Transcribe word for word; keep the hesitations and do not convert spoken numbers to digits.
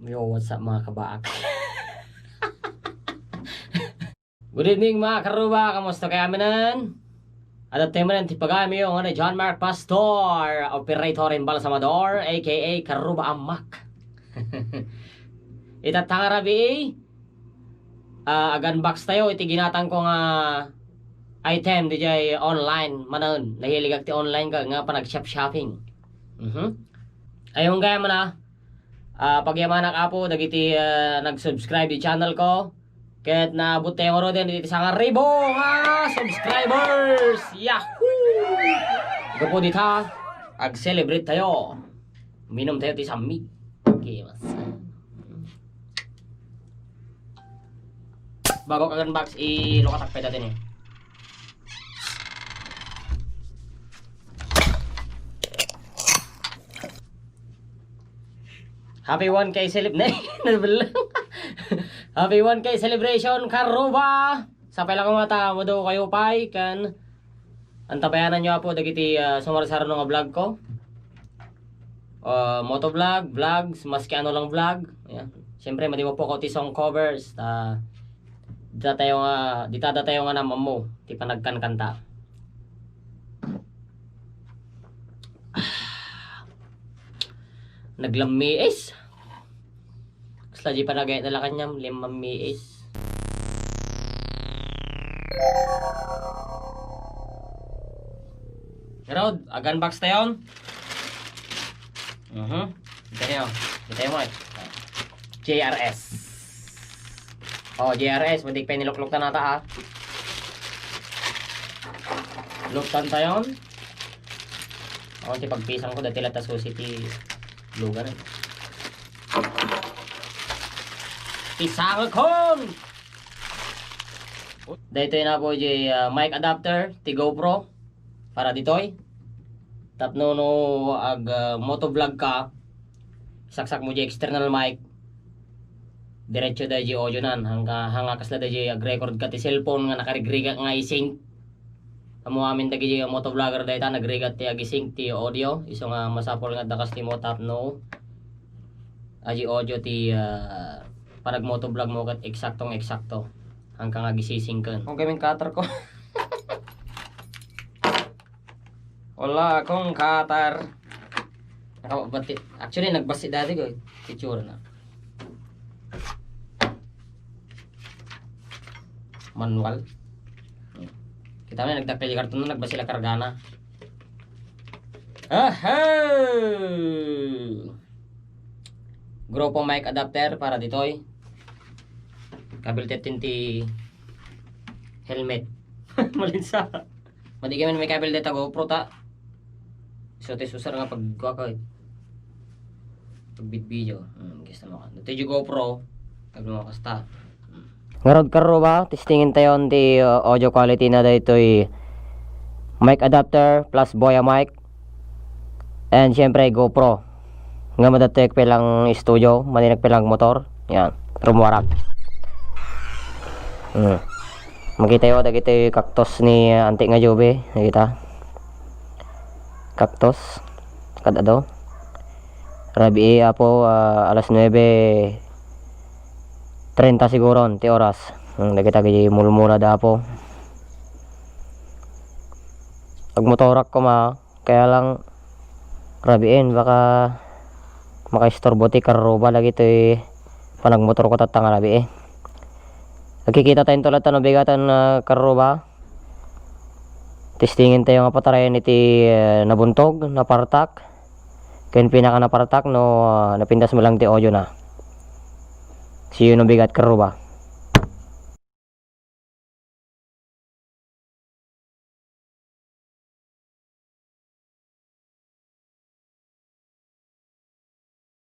Yo, what's up, mga kabaak? Good evening, mga karuba. Kamusta kayo manen? Adda tayo manen ti pagayamyo nga ni John Mark Pastor, operator in Balsamador, A K A Karuba Amak. Ita nga rabii, ah, ag-unbox tayo iti ginatangko nga item diay online manen. Nahiligak ti online ka nga panag-shop-shopping. Mhm. Ayun kaya man, ah, ah, pagyamanak, Apo, dagiti, ah, nag-subscribe ti channel ko. Ket naabot tayo ngaruden iti sangaribo nga subscribers. Yahoo! Gapu dita, ag-celebrate tayo. Minum tayo ti sammi. Okay, mas. Bago ka unbox, ilukatak pay dati ni. Happy one K celeb-, ne, nabelang. Happy one K celebration, Karuba! Sapay lang nga ta, madu kayo pay, kan antabayanan nyo, Apo, dagiti, ah, sumarsarno nga vlog ko. Ah, motovlog, vlogs, maski ano lang vlog. Ayan. Siyempre, madi mo po ko ti song covers. Ta, dita tayo nga, dita da tayo nga namammo, ti panagkankanta. Ah, naglammiis. Kasla di panagayat na la kaniam, limammiis. Ngarud, ag-unbox tayon. Mhm. Kita nyo. Kita nyo, Mike. J R S. Oh, J R S, madik pa niluklok na nata, ha. Luktan tayon. Ako ti pagpisang ko, dati lata susi ti lugan, eh. Pisangkon! Daytoy na po, di, ah, mic adapter, ti GoPro. Para ditoy. Tapno no ag, ah, motovlog ka, saksak mo di external mic, diretso da di audio nan. Hangga, hangga kasla da di ag-record ka ti cellphone nga nakarigrigat nga i-sync. Ammo amin dagiti motovlogger dayta, nagrigat ti ag-sync ti audio. Isu nga masapul nga adda kas ti mo tapno adi audio ti, ah, panagmotovlog mo ket eksaktong eksakto. Hangga nga gisisingken. Kung kami cutter ko. Wala akong cutter. Nakabati. Actually, nagbasi dati ko, eh. Picture na. Manual. Kita mo, nagdakkel yung karton na, nagbasi la kargana. Aha! GoPro mic adapter para ditoy. Kabil ti helmet. Malinsa. Madi kami may kabil dita GoPro ta. So, ti susar nga pag-, kuha ka, eh. Pag-video. Hmm, gusto mo ka. Dito yung GoPro. Pag mo kasta. Hmm. Ngarud karuba, testingin tayo ti, uh, audio quality na daytoy mic adapter plus Boya mic. And syempre, GoPro. Nga madattek pelang studio, maninek pelang motor. Yan, rumuarak. Hmm. Makita yo, dagiti cactus ni, uh, Auntie nga Jobe. Nakita? Cactus. Kad-ado. Rabii, Apo, ah, alas nuebe treinta siguro ti oras. Hmm, dagita gidi mulmula da, Apo. Agmotorak koma, kaya lang, rabiin, baka makaistorbo ti karruba lagi ti panagmotor ko tatta nga rabii. Agkikita tayo tulad ta no bigat nga karruba. Testingin tayo nga patarayan iti, eh, nabuntog, napartak. Ken pinaka napartak no, ah, napintas mo lang ti audio na. See you no bigat karuba.